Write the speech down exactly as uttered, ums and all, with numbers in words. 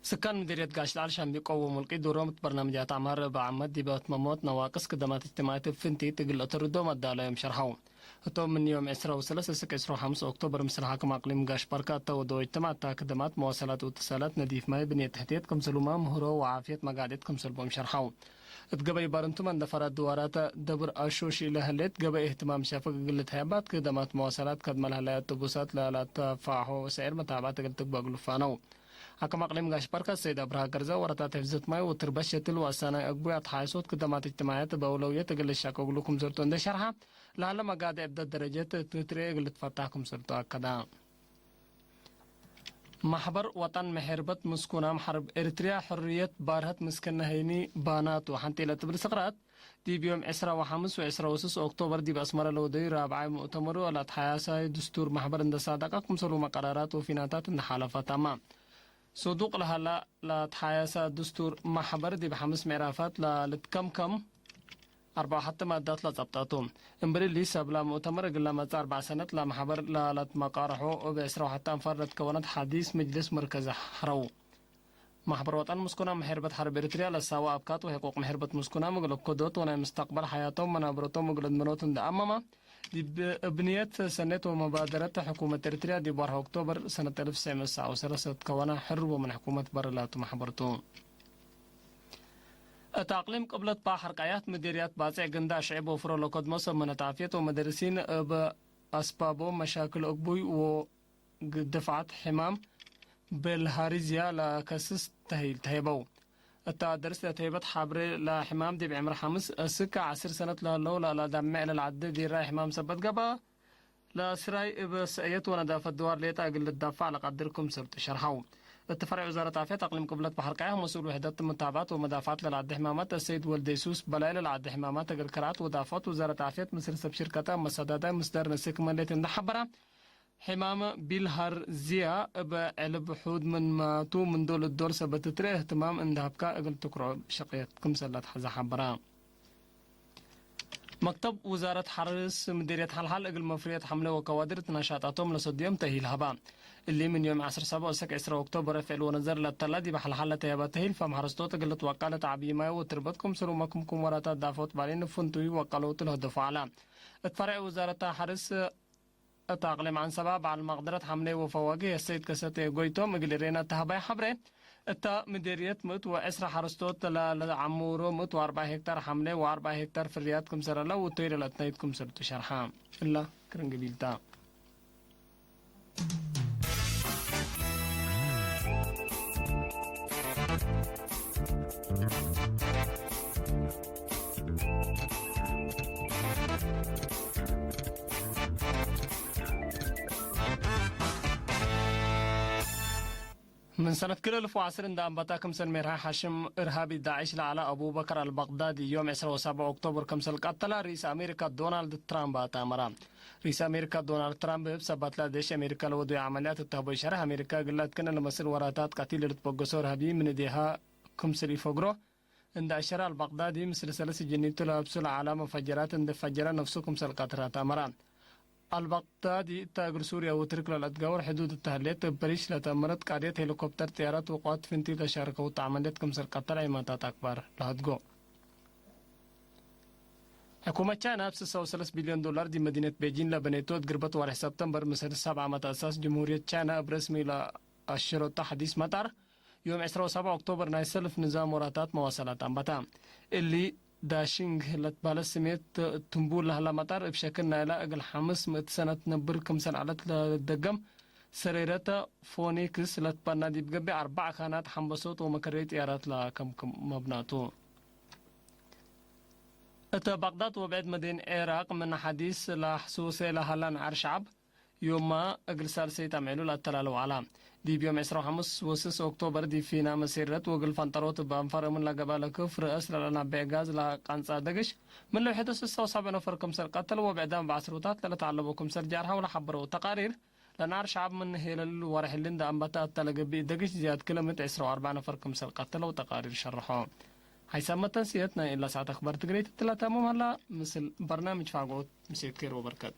ስካን ምዴርየት ጋሽ ለዓል ሻምቢ ቀወም ወልቂት ዶሮም እት በርናምጃት ዐማር እብ ዓመት ዲበ ትመሞት ነዋቅስ ክደማት እጅትማዕየት እብ ፍንቲት እግል ለተርዶ መዳለዮም ሸርሐው። ህቶም ምን ዮም ዕስራ ወሰለስ እስክ ዕስራ ወሐምስ ኦክቶበር ምስል ሓክም አቅሊም ጋሽ ባርካ እተ ወደው እጅትማዕየት ክደማት መዋሰላት ወእትሳላት ነዲፍ ማይ ብንየት ተሕትየት ክምሰሉመ ምህሮ ወዓፍየት መጋድየት ክምሰልቦም ሸርሐው። እት ገበይ ባርንቱ መንደፈራት ድዋራት ደብር አሾ ሺለ ህሌት ገበይ እህትማም ሸፍግ እግል ልትሀያባት ክደማት መዋሰላት ከድመ ለህለያ አውቶቡሳት ለላተፋሖ ሰዒር መታብዐት እግል ትግበእ እግል ልፋነው። አክም አቅሊም ጋሽ ባርካ ሰይድ አብርሃ ገርዘ ወረታት ሕፍዘት ማይ ወትርበት ሸትል ወአሳናይ አግቡይ አትሓይሶት ክደማት እጅትማዕየት በአውለውየት እግል ልሻቀ እግሉ ክም ዘርቶ እንዴ ሸርሐ፣ ለሀለ መጋድዕ እብደ ደረጀት ትትርኤ እግል ልትፈታሕ ክም ዘርቶ አከደ። ማሕበር ወጠን መሔርበት ምስኩናም ሐርብ ኤሪትርያ ሕርየት ባርሀት ምስክነ ሀይኒ ባናቱ ሐንቴ ለትብል ስቅራት፣ ዲብ ዮም ዕስራ ወሐምስ ወዕስራ ወስስ ኦክቶበር ዲብ አስመረ ለወደዩ ራብዓይ ሙእተመሩ ለአትሓያሳይ ድስቱር ማሕበር እንደ ሳደቀ ክምሰሉ መቀራራት ወፊናታት እንደ ሓለፈ ተመ። ሱዱቅ ለሀላ ለአትሓያሳ ድስቱር ማሕበር ዲብ ሐምስ ምዕራፋት ለልትከምከም አርበዕ ወሐተ ማዳት ለጸብጠቱ። እምብሊ እሊ ሰብላ ሙእተመር እግል ለመጽእ አርበዕ ሰነት ለማሕበር ለለትመቃረሖ እብ ዕስራ ወሐተ አንፋር ለትከወነት ሐዲስ ምጅልስ መርከዝ ሐረው። ማሕበር ወጠን ምስኩናም መሔርበት ሐርብ ኤሪትርያ ለሳወ አብካት ወሕቁቅ መሔርበት ምስኩናም እግል እኮዶት ወናይ ምስተቅበል ሐያቶም መናብረቶም እግል እድምኖት እንደ አመመ፣ ዲብ እብ ንየት ሰኔት ወመባደረት ሕኩመት ኤሪትርያ ዲብ ወርሐ ኦክቶበር ሰነት አልፍ ወትሰዕ ምእት ወሰለሰ እትከወነ ሕር ወምን ሕኩመት በርላቱ ማሕበርቱ። እት አቅሊም ቅብለት ባሕር ቀያት ምዴርያት ባጼዕ ግንዳ አሽዕብ ወፍሮ ለኮድሞ ሰብ መነት ዓፍየት ወመደርሲን እብ አስባቦም መሻክል እግቡይ ወ- ድፍዓት ሕማም ብልሃርዝያ ለከስስ ተህይል ተሄበው። እተ ደርስ ለተሄበት ሐብሬ ለሕማም ዲብ ዕምር ሐምስ እስክ ዐስር ሰነት ለህለው ለለዳምዕ ለልዐዴ ዲራይ ሕማም ሰበት ገብአ፣ ለስራይ እብ ሰእየት ወነዳፈት ድዋር ሌጠ እግል ልዳፋዕ ለቀድር ክምሰል ቱ ሸርሐው። እት ፈሬዕ ውዛረት ዓፍየት አቅሊም ቅብለት በሐር ቀያሕ መስኡል ውሕደት ምታብዐት ወመዳፋዕት ለልዐዴ ሕማማት አሰይድ ወልዴ ሱስ በላይ ለልዐዴ ሕማማት እግል ከርዐት ወዳፈት ውዛረት ዓፍየት ምስል ሰብ ሽርከተ መሰዳዳይ ምስዳር ነስክ መሌት እንደ ሐበረ፣ ሕማም ቢልሃርዝያ እብ ዕልብ ሑድ ምንመ ቱ፣ ምን ዶል እዶል ሰበት ትትርኤ እህትማም እንደ ሀብካ እግል ትክርዖ ሸቅየት ክምሰል ለትሐዜ ሐበረ። መክተብ ውዛረት ሐርስ ምዴርየት ሐልሐል እግል መፍርየት ሐምሌ ወከዋድር እት ነሻጣቶም ለሰድዮም ተእሂል ሀባ። እሊ ምን ዮም ዐስር ሰብዕ እስክ ዕስራ ኦክቶበር አፍዕል ወነዘር ለተላ ዲብ ሐልሐል ለተህየበ ተእሂል ፈም ሐረስቶት እግል ልትወቀል እት ዐቢ ማይ ወትርበት ክምሰሉመ ክምኩም ወራታት ዳፎት ባሊን ፍንቱይ ወቀለውቱ ለህደፎ ዐለ። እት ፈሬዕ ውዛረተ ሐርስ እት አቅሊም ዐንሰባ በዐል መቅደረት ሐምሌ ወፈዋግህ የሰይድ ከሰቴ ጎይቶም እግል እሬና ተሀባይ ሐብሬ፣ እተ ምዴርየት ምእት ወዕስራ ሐረስቶት ለለዐሙሮ ምእት ወአርበዕ ሄክታር ሐምሌ ወአርበዕ ሄክታር ፍርያት ክምሰል ዐለ ወእቶይ ለለአትናይት ክምሰል ቱ ሸርሐ። እላ ክርን ገቢል ተ። ምን ሰነት ክልኤ እልፍ ወዐስር እንደ አንበታ ክምሰል ሜርሃ ሐሽም እርሃቢ ዳዕሽ ለዐለ አቡበከር አልበቅዳዲ ዮም ዕስራ ወሰብዕ ኦክቶበር ክምሰል ቀተለ ርኢስ አሜሪካ ዶናልድ ትራምፕ አትአመረ። ርኢስ አሜሪካ ዶናልድ ትራምፕ እብ ሰባትለ ዴሽ አሜሪካ ለወዱይ ዐመልያት እት ሀቦይ ሸርሕ አሜሪካ እግል ለአትክነ ለመስል ወራታት ቀቲል ለልትበገሶ እርሃቢ ምን እዴሃ ክምስል ኢፈግሮ እንደ አሸረ አልበቅዳዲ፣ ምስል ሰለስ ጅኒቱ ለአብሱ ለዐለ መፈጀራት እንደ ፈጀረ ነፍሱ ክምሰል ቀትረ አትአመረ። አልበቅዳዲ እተ እግል ሱርያ ወትርክ ለለአትጋውር ሕዱድ እተ ህሌት፣ እብ በሪሽ ለተአመረት ቃድየት ሄሊኮፕተር፣ ጥያራት ወቅዋት ፍንቲት ለሻርከው እተ ዐመልየት ክምሰል ቀተለ ዒማታት አክባር ለሀድጎ። ሕኩመት ቻይና እብ ስሳ ወሰለስ ቢልዮን ዶላር ዲብ መዲነት ቤጂን ለበኔቶ እት ግርበት ወርሕ ሰብተምበር ምስል ሰብ ዓመት አሳስ ጅምሁርየት ቻይና እብ ረስሚ ለአሸረቶ ሐዲስ መጣር፣ ዮም ዕስራ ወሰብዕ ኦክቶበር ናይ ሰልፍ ንዛም ወራታት መዋሰላት አንበታ። እሊ ዳሽንግ ለትባለ ስሜት ትንቡል ለህላ መጣር እብ ሸክል ናይላ እግል ሐምስ ምእት ሰነት ነብር ክምሰል ዐለት ለደገም ሰሬረተ ፎኒክስ ለትበና ዲብ ገብእ አርበዕ አካናት ሐንበሶት ወመከረይ ጥያራት ለከምክም መብናቱ። እተ በቅዳድ ወብዕድ መዲን ዒራቅ ምን ሐዲስ ለሐሱሴ ለሀላ ነዓር ሸዐብ፣ ዮማ እግል ሳልሰይት አምዕሉ ለአተላለው ዐላ። ዲብ ዮም ዕስራ ወሐምስ ወስስ ኦክቶበር ዲብ ፊናመ ሴረት ወእግል ፈንጠሮት እብ አንፋር እምን ለገብአ ለክፍ ርአስ ለለናቤዕ ጋዝ ለቀንጸ ደግሽ፣ ምን ለውሕደ ስሳ ወሰብዕ ነፈር ክምሰል ቀተለ ወብዕዳም እብ ዐስሩታት ለለተዐለቦ ክምሰል ጃርሐው ለሐበረው ተቃሪር፣ ለናር ሸዐብ ምን ሄለል ወርሕ እሊ እንደ አንበተ እተ ለገብእ ደግሽ ዝያድ ክለ ምእት ዕስራ ወአርበዕ ነፈር ክምሰል ቀተለው ተቃሪር ሸርሖ። ሐይሳም መተንስየት ናይ እላ ሰዓት አክባር ትግሬ ትትላተምም ሀላ። ምስል በርናምጅ ፋጎት ምሴት ኬር ወበርከት።